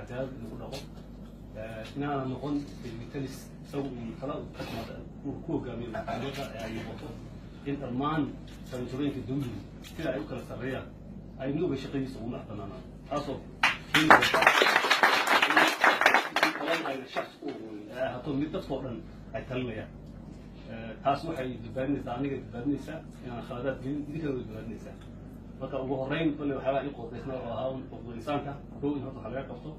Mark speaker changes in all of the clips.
Speaker 1: Cadaalad in lagu dhaqo, inaana noqon mitalis isagu uu tala ka timaada uu ku hogaamiyo dowladda, ee ay noqoto in dhammaan jaranjarooyinka dawligu sida ay u kala sarreeyaan ay midooba shaqadiisa ugu madax banaanaan, taasoo keeni karta in talada ayna shakhs u ururin ee ahaato mid dadkoo dhan ay talinayaan. Taas waxay badbaadinaysaa, aniga badbaadinaysaa inaan khaladaad gelin, idinkana way badbaadinaysaa. Marka ugu horreyn kolley waxyaabaa ii qoordaysna oo ahaa un xuquuqul insaanka kow in horta wax laga qabto.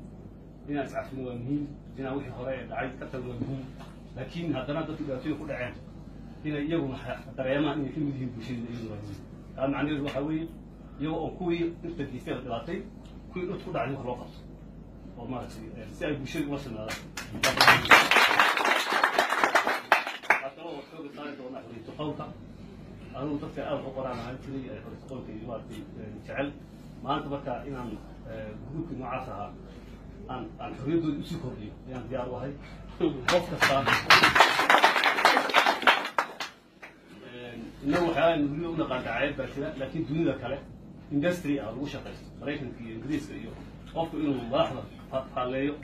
Speaker 1: Inaan iscafino waa muhiim, inaan wixii hore ee dhacay ka tagno waa muhiim, laakiin haddana dadkii dhibaatooyin ku dhaceen inay iyaguna dareemaan inay ka mid yihiin bulshadii iyaguna waa muhiim. Taa macnaheedu waxaa weeye iyago oo kuwii dhirta geystay la dhibaatay, kuwii dhirta ku dhacay in wax loo qabto oo maaragtay si ay bulshada ula sinaadaan. Waxaa kaloo xooga saari doonaa xorriyatu qowlka. Anigu dadka aad u qoraan ahaan jiray ee xorriyatu qowlka iyo maaragtay jecel. Maanta marka inaan gruubkii noocaas ahaa aan xorriyaddooda usii kordhiyo ayaan diyaar u ahay. Qof kasta innagu waxyaalaha weliba u naqaan dacaayad baa jira, laakiin dunida kale industry ah lagu shaqaysto, Maraykanka iyo Ingiriiska iyo, qofku inuu madaxda faalleeyo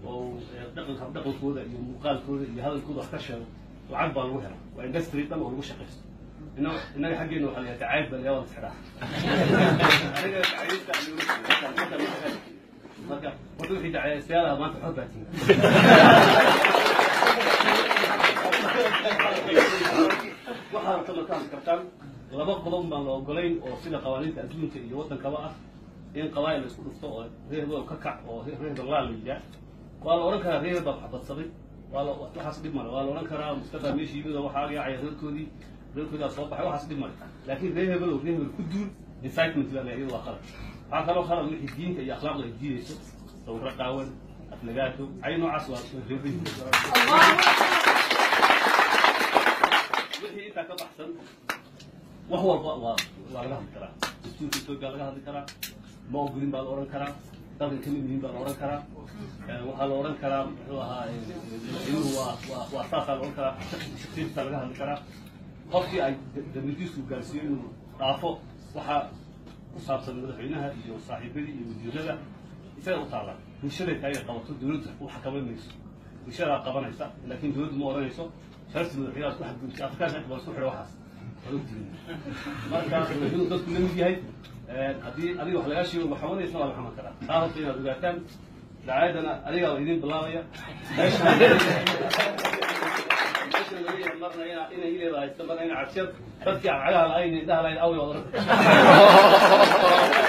Speaker 1: oo dhaqanka, dhaqankooda iyo muuqaalkooda iyo hadalkooda wax ka sheego, lacag baa lagu helaa. Waa industry dhan oo lagu shaqaysto. Innaga xaggeena waxaa la yidhaha dacaayad baa la yaabaa xiraa. Aniga dacaayadta marka horta wixii dacaayadstayaal ah maanta xor baa tihin. Waxaad rabta marka hadli kartaan. Laba qodob baan la ogolayn oo sida qawaaniinta adduunka iyo waddankaba ah: in qabaa'il la isku dhufto oo reer hebel ka kac oo reer hebel laa la yidhaah. Waa la odhan karaa reer hebel baa waxbadsaday, waa la waxaas dhib male. Waa la odhan karaa Mustafa meesha yimid oo waxaa yaacaya reerkoodii, reerkoodaa soo baxay, waxaas dhib male. Laakiin reer hebel oo reer hebel ku duul, incitement baa la, iyadu waa khalad. Waxaa kaloo khalad wixii diinta iyo akhlaaqdu ay diidayso, sawirro qaawan, aflagaato, ay noocaas waa reebayihin. Wixii intaa ka baxsan wax walba waa laga hadli karaa. Dastuurka Etoobiya laga hadli karaa, ma ogolin baa la odhan karaa, dalkan kamid yihiin baa la odhan karaa, waxaa la odhan karaa muxuu ahaa madaxweynuhu waa saasaa la odhan karaa, shaksiyadiisa laga hadli karaa. Qofkii ay damiirkiisu gaarsiiyo inuu dhaafo waxaa ku saabsan madaxweynaha iyo saaxiibadii iyo wasiirada isaga u taala. Bulshaday tahay inay qabato, dowladdu u xakamayn mayso, bulshadaa qabanaysa, laakiin dowladdu ma odhanayso sharafta madaxweynaha isku xadgudubtay. Afrikaanka inta badan isku xidha waxaas waad ogtihiin. Marka madaxweynuhu dadku la mid yahay, haddii adiga wax lagaa sheego waxamanaysa waa la xaman karaa. Taa horta inaad ogaataan. Dacaayadana adigaa idin bilaabaya meesha laga yahay marna ina inay ileeda haysta, marna ina cabsiyad dadkii cagaha la-ayn indhaha la-ayn away waad oran kartaa.